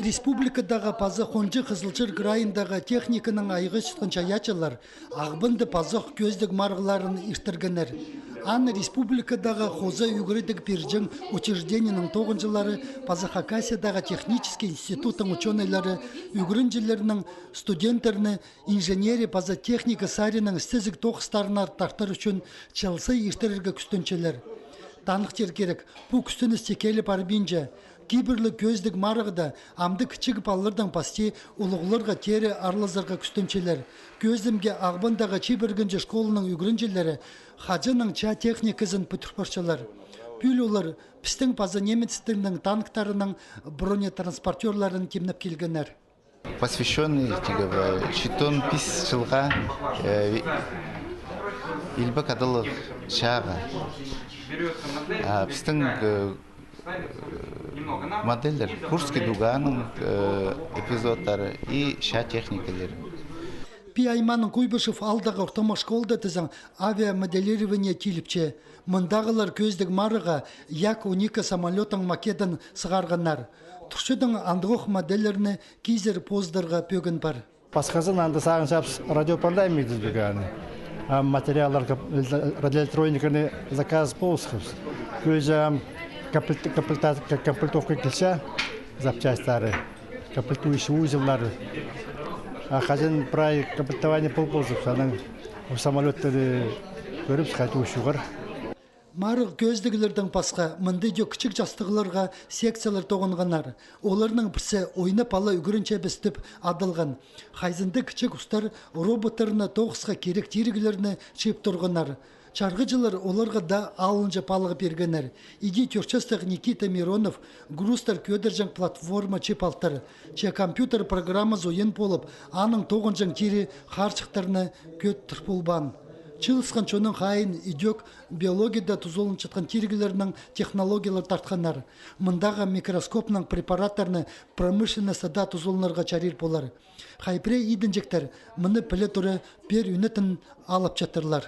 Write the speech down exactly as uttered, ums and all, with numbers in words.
Республикадағы паза хонҷы Хызылчар крайындағы техниканың айғасчатхан чайаачылар Ағбанда пазох кӧзідіг марығларын иртіргеннер. Аны республикадағы хоза ӱгредіг пирҷең учреждениенің тоғынҷылары паза Хакасиядағы технический институттың учёныйлары ӱгренҷілернің, студенттерні инженерия паза техника саринаң істезіг тоғыстарына тартар ӱчӱн чыл сай иртірерге кӱстенчелер. Таныхтир кирек, пу кӱстеніс тикелі парбинча. Кибірліг кӧзідіг марығда амды кічіг палалардаң пасти улуғларға теере аарлазарға кӱстенчелер. Кӧзідімге, Ағбандағы чибіргінҷі школаның ӱгренҷілері хаҷаннаң чаа техниказын пӱдір парчалар. Пӱӱл олар пістің паза немецтернің танктарының бронетранспортёрларын тимнеп килгеннер. Посвящённый, тигі, читон пис чылға, э, ви-, Илбек Адалығ чааға. А пістің, э, модельлер, Курский дуғаның, э, эпизодтары и чаа техникалары. Пии аймааның Куйбышев аалдағы ортымах школада тізең авиамоделирование тиліпче. Мындағылар кӧзідіг марығға Як он ікі самолёттың македін сығарғаннар. Турчыдаң андағох модельлерні кизер поздарға пӧгін пар. Пасхазын анда сағынчабыс радиоуправляемый тізбеге аны. Ам материаллар кап-, эль-, радиоэлектрониканы заказ полысхабыс. Кӧзі ам комплект-, комплектат-, ка-, комплектовка килче, запчастары, комплектующий узеллары. А хаҷан прай комплектование пол полза, анаң самолёттары кӧрібіс, хайди ушуғар. Марығ кӧзідіглердең пасха, мында идӧк кічіг частығларға секциялар тоғынғаннар. Оларның пірсі «Ойнап ала ӱгренчебіс» тіп адалған. Хайзында кічіг устар роботтарны тоғысха кирек тиріглерні чыып турғаннар. Чарғыҷылар оларға даа алынҷа палығ пиргеннер. Иди тӧрт частығ Никита Миронов грузтар кӧдірҷең платформа чыып алтыр. Че компьютер программазы ойын полып, аның тоғынҷаң тирі харчыхтарны кӧдір полбаан. Чыылысхан чонның хайиин идӧк биологияда тузаланчатхан тиріглернің технологиялар тартханнар. Мындағы микроскопнаң препараттарны промышленностьта даа тузаланарға чарир полар. Хай пірее идінҷектер мыны піле тура пеер ӱнетін алып чатырлар.